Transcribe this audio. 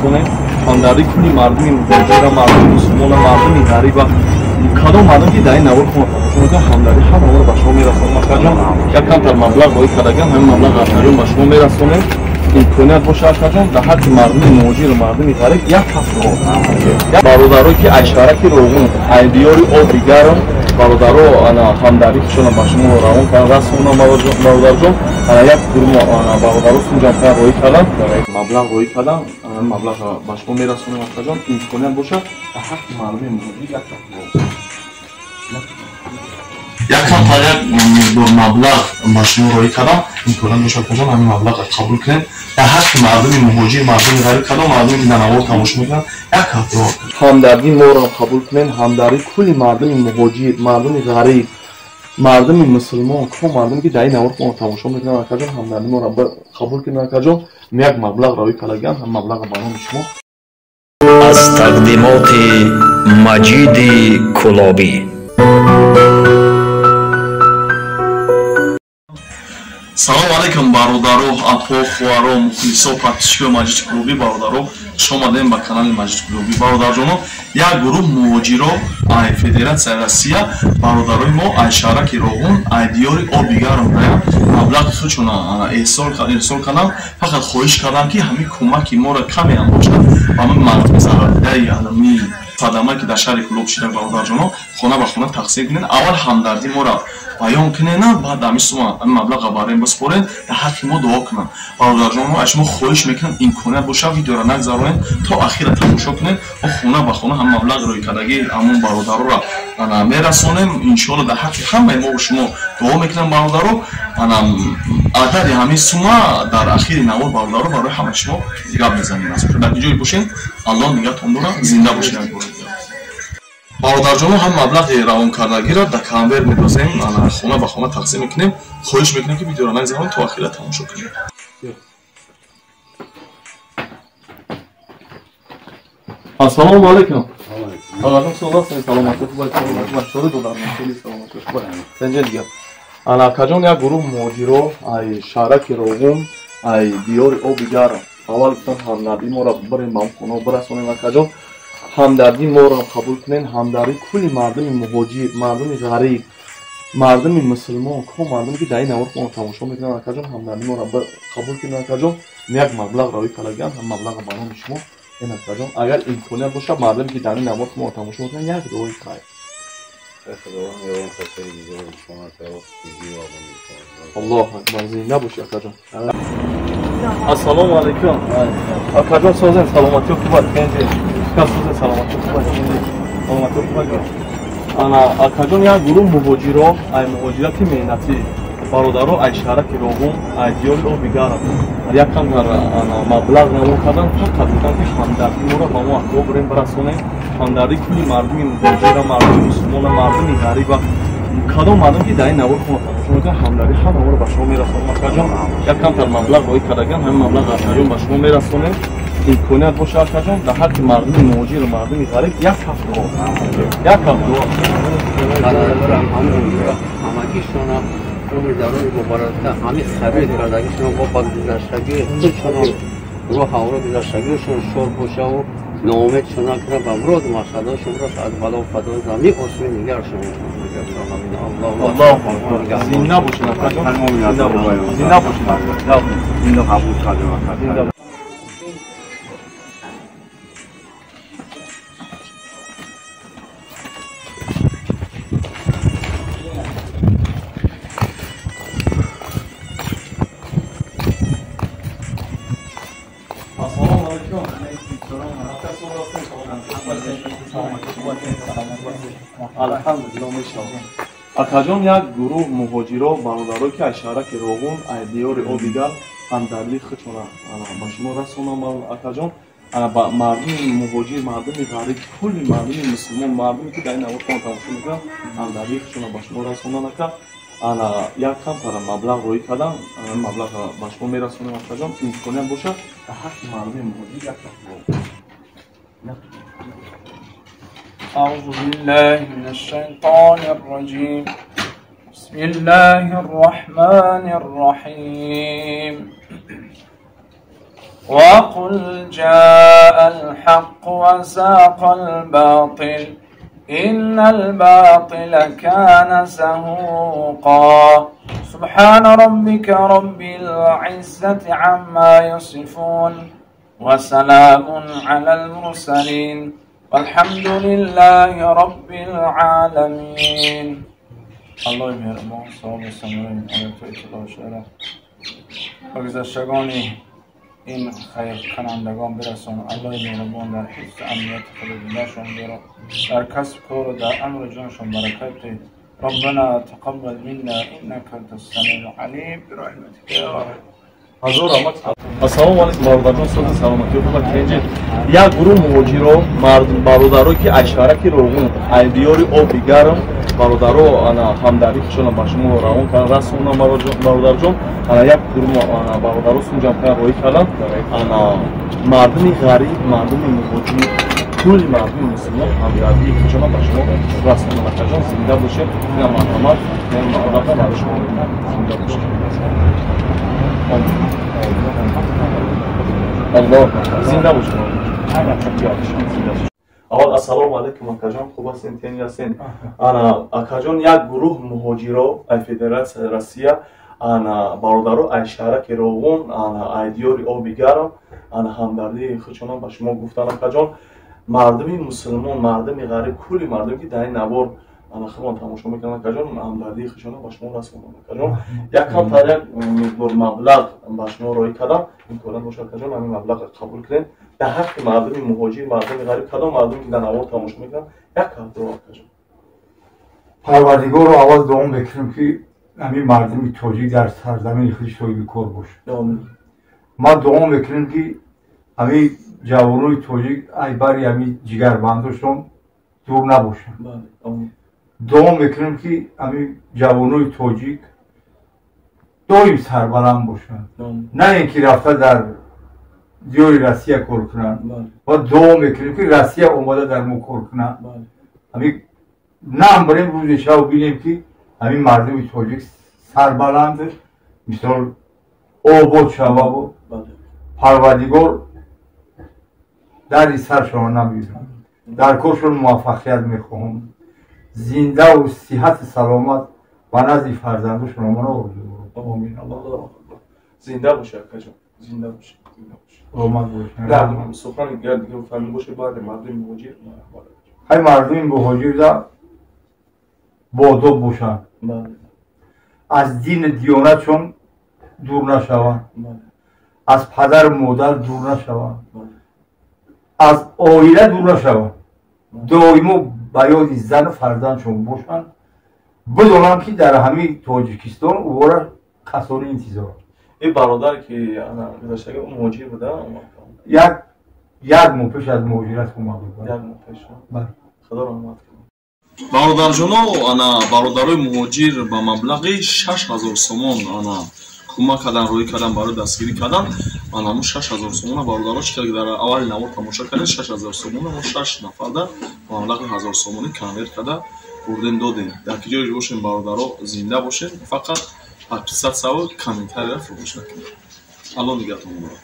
мерасонем. Ҳамдардии кулли мардуми муҳоҷира, мардуми мусулмона, мардуми ғариба, кадом мардум ки дар ин навор хона тамошо мекунанд, ҳамдардии ҳама онро ба шумо мерасонем. Акаҷон, як камтар маблағ роӣ кардагиам, ҳамин маблағ акаҷон ба шумо мерасонем. Имконият боша акаҷон, дар ҳаққи мардуми муҳоҷиру мардуми ғариб як ҳафт дуо. Бародарое ки ай шаҳраки Роғун, ай диёри оби гарм, бародаро ҳамдардии худшонро ба шумо равон кардан, расонам бародарҷон. Як гурӯҳ бародаро сумҷам кардан, роӣ кардан, маблағ роӣ кардан, маблағ ба шумо мерасонем акаҷон. Имконият боша дар ҳаққи мардуми муҳоҷир як ҳафт дуо. Як камтар як миқдор маблағ ба шумо роӣ кардам, имконият бошад акаҷон, ҳамин маблағро қабул кунед. Дар ҳаққи мардуми муҳоҷир, мардуми ғариб, кадом мардуме ки дар навор тамошо мекунанд, як ҳафт дуо. Ҳамдардии моро қабул кунед, ҳамдардии кулли мардуми муҳоҷир, мардуми ғариб, мардуми мусулмон, кадом мардуме ки дар ин навор хона тамошо мекунанд, акаҷон, ҳамдардии моро қабул кунед акаҷон. Як маблағ роӣ кардагиам, ҳам маблағро ба номи шумо. Аз тақдимоти Маҷиди Кулобӣ. Салом алейкум бародаро, апо, хоҳаро, мухлисо, подписчикои Маҷиди Кулобӣ. Бародаро, хуш омадем ба канали Маҷиди Кулобӣ. Бародарҷоно, як гурӯҳ муҳоҷиро ай Федератсияи Россия, бародарои мо ай шаҳраки Роғун, ай диёри оби гарм даям маблағи худшона ирсол кардам. Фақат хоҳиш кардам, ки ҳамин кӯмаки моро каме ҳам бошад ба ҳамин мардуми зарардидаи ҳамин садама, ки дар шаҳри Кулоб шида, бародарҷоно, хона ба хона тақсим кунед. Аввал ҳамдардӣ моро баён кунед, баъд ҳамин сума, ҳамин маблағро барои бисупоред, дар ҳаққи мо дуо кунанд. Бародарҷоно, аз шумо хоҳиш мекунам, имконият бошад, видеоро нагзаронед, то ахира тамошо кунед. Мо хона ба хона ҳам маблағ рӯй кардагӣ ҳамон бародароро мерасонем. Иншоалло дар ҳаққи ҳамаи мо шумо дуо мекунам бародаро. Адади ҳамин сума дар ахири навор бародаро барои ҳамаи шумо гап мезанем. Дар ҷое бошед, Аллоҳ нигаҳтон дорад, зинда бошед. Бародарҷоно, ҳам маблағи равонкардагиро дар конверт медозем, хона ба хона тақсим мекунем. Хоҳиш мекунем, ки видеоро нагзаронед, то ахира тамошо кунед. Ассалому алайкум. Алайкум салом, саломатӣ хуб аст? Шури додар, хеле саломатӣ хуб аст. Сенҷа дигар. Ана акаҷон, як гурӯҳ муҳоҷиро ай шаҳраки Роғун, ай диёри оби гарм, аввал гуфтам ҳамдардии моро бирем ба он хона бирасонем акаҷон. Ҳамдардии моро қабул кунед, ҳамдардии кулли мардуми муҳоҷир, мардуми ғариб, мардуми мусулмон, кадом мардуме ки дар ин навор хона тамошо мекунанд, акаҷон, ҳамдардии моро қабул кунед акаҷон. Як маблағ роӣ кардагиам, ҳам маблағро ба номи шумо. Ин акаҷон, агар имконият бошад, мардуме ки дар ин навор хона тамошо мекунанд, як дуои хайр. Аллоҳу акбар, зинда бошӣ акаҷон. Ассалому алайкум. Акаҷон, созен, саломатӣ хуб аст? Созен, саломатӣ хуб аст? Саломатӣ хуб аст? Ана акаҷон, як гурӯҳ муҳоҷиро ай муҳоҷирати меҳнатӣ, бародаро, ай шаҳраки Роғун, ай диёри оби гарм, як камтар маблағ равон кардан. Фақат гуфтам, ки ҳамдардии моро ба мо акво бирем бирасонем. Ҳамдардии кулли мардуми муҳоҷира, мардуми мусулмона, мардуми ғариба, кадом мардум ки дар ин навор хона тамошо мекунанд, ҳамдардии ҳама онро ба шумо мерасонем акаҷон. Як камтар маблағ роӣ кардагиам, ҳамин маблағ акаҷон ба шумо мерасонем. Имконият боша акаҷон, дар ҳаққи мардуми муҳоҷиру мардуми ғариб як ҳафт дуо, як ҳафт дуо. Ҳамагишона умри дарои муборака, ҳамин сабир кардагишона бо ба гузаштагии худшона роҳ ҳавро гузаштагиашон шод бошаву ноумедшон накунад, ба мурод мақсадошон расад, аз бало фадо замин осмон нигаршон. Аллоҳу акбар, зинда бошед акаҷон, зинда бошед, зинда бошед, зинда қабул кардем. Ассалому алайкум. Алҳамдулилло, мешавам. Акаҷон, як гурӯҳ муҳоҷиро, бародаро, ки аз шаҳраки Роғун, аз диёри оби гарм, ҳамдардии худшона ба шумо расонам акаҷон. Ба мардуми муҳоҷир, мардуми ғариб, кулли мардуми мусулмон, мардуме ки дар ин навор хона тамошо мекунанд, ҳамдардии худшона ба шумо расонанд ака. Ана як камтар маблағ роӣ кардам, маблағро ба шумо мерасонем акаҷон. Имконият бошад, дар ҳаққи мардуми муҳоҷир як ҳафт дуо. أعوذ بالله من الشيطان الرجيم، بسم الله الرحمن الرحيم. وقل جاء الحق وزاق الباطل إن الباطل كان زهوقا. سبحان ربك رب العزة عما يصفون وسلام على المرسلين والحمد لله رب العالمين. الله مهربان صاحب سمرین آیت اطلاع شعره و گذشتگانی این خیر کنندگان برسان. الله مهربان در حفظ امنیت خود دلشان دارد، در کسب کار و در امر جانشان برکت ده. ربنا تقبل منا انك انت السميع العليم برحمتك يا رب. هزار رحمت. Ассалому алайкум бародарон, сози саломатӣ хуб кенҷи. Як гурӯҳ муҳоҷиро, мардум бародаро ки аз шаҳраки Роғун, ай диёри оби гарм, бародаро ана ҳамдардӣ худшона ба шумо равон кардан, расондан бародарҷон. Ана як гурӯҳ ана бародаро сум ҷамъ кардан, роҳӣ кардан. Ана мардуми ғариб, мардуми муҳоҷир, кулли мардуми мусулмон ҳамдардии худшона ба шумо расондан. Акаҷон, зинда бошед. Ина марҳамат, ин маблағ барои шумо. Зинда бошед. Аллоҳ зинда бошед. Аввал ассалому алайкум акаҷон, хуб ҳастен, тенҷ ҳастен? Ана акаҷон, як гурӯҳ муҳоҷиро ай Федератсияи Россия, ана бародаро ай шаҳраки Роғун, ана ай диёри оби гарм, ана ҳамдардии худшона ба шумо гуфтан. Акаҷон, мардуми мусулмон, мардуми ғариб, кулли мардуме ки дар ин навор ана худмон тамошо мекунанд, акаҷон, ҳамдардии худшона ба шумо расонданд. Акаҷон, як камтар як миқдор маблағ ба шумо роҳӣ кардам, имконият бошад акаҷон, ҳамин маблағро қабул кунед. Дар ҳаққи мардуми муҳоҷир, мардуми ғариб, кадом мардуме ки дар навор тамошо мекунанд, як ҳафтаро акаҷон. Парвардигорро аввал дуо мекунем ки ҳамин мардуми тоҷик дар сарзамини худ соҳиби кор бошад. Ман дуо мекунем ки ҳамин ҷавонои тоҷик ай бари ҳамин ҷигарбандошон дур набошанд. Дуо мекунем ки ҳамин ҷавонои тоҷик доим сарбаланд бошанд, на ин ки рафта дар диёри Россия кор кунанд. Ва дуо мекунем ки Россия омада дар мо кор кунад. Ҳамин нам барем рӯзи шаб бинем ки ҳамин мардуми тоҷик сарбаланд, мисол обод шававу Парвардигор дарди саршонро набиёрад. Дар коршон муваффақият мехоҳам. Зиндаву сиҳату саломат ба назди фарзандошон омона орзу дорам. Омин. Аллоҳ зинда бошед акаҷон, зинда бошед, зинда бошед. Саломат бошед. Дар сухани дигар дигар фаҳмӣ бошед, баъд мардуми муҳоҷир. Ҳай мардуми муҳоҷирда боодоб бошанд, аз дину диёнатшон дур нашаванд, аз падару модар дур нашаванд, аз оила дур нашаванд, доимо ба ёди зану фарзандшон бошанд, бидонанд ки дар ҳамин Тоҷикистон ӯро касони интизоранд. Ин бародар ки ана гузаштага муҳоҷир буда? Як моҳ пеш аз муҳоҷират омада буд. Як моҳ пеш. Худо раҳмат кунад. Бародарҷоно, ана бародарои муҳоҷир ба маблағи 6000 сомон ана кӯмак кардан, роҳӣ кардан, барои дастгирӣ кардан. Ана мо 6000 сомона бародаро чӣ кар дар аввали навор тамошо кардем, 6000 сомона мо 6 нафарда ба маблағи 1000 сомонӣ конверт карда бурдем, додем. Дар ки ҷое бошем бародаро, зинда бошем, фақат подписаться ва комментария фаромӯш накунед. Аллоҳ нигаҳтон дорад.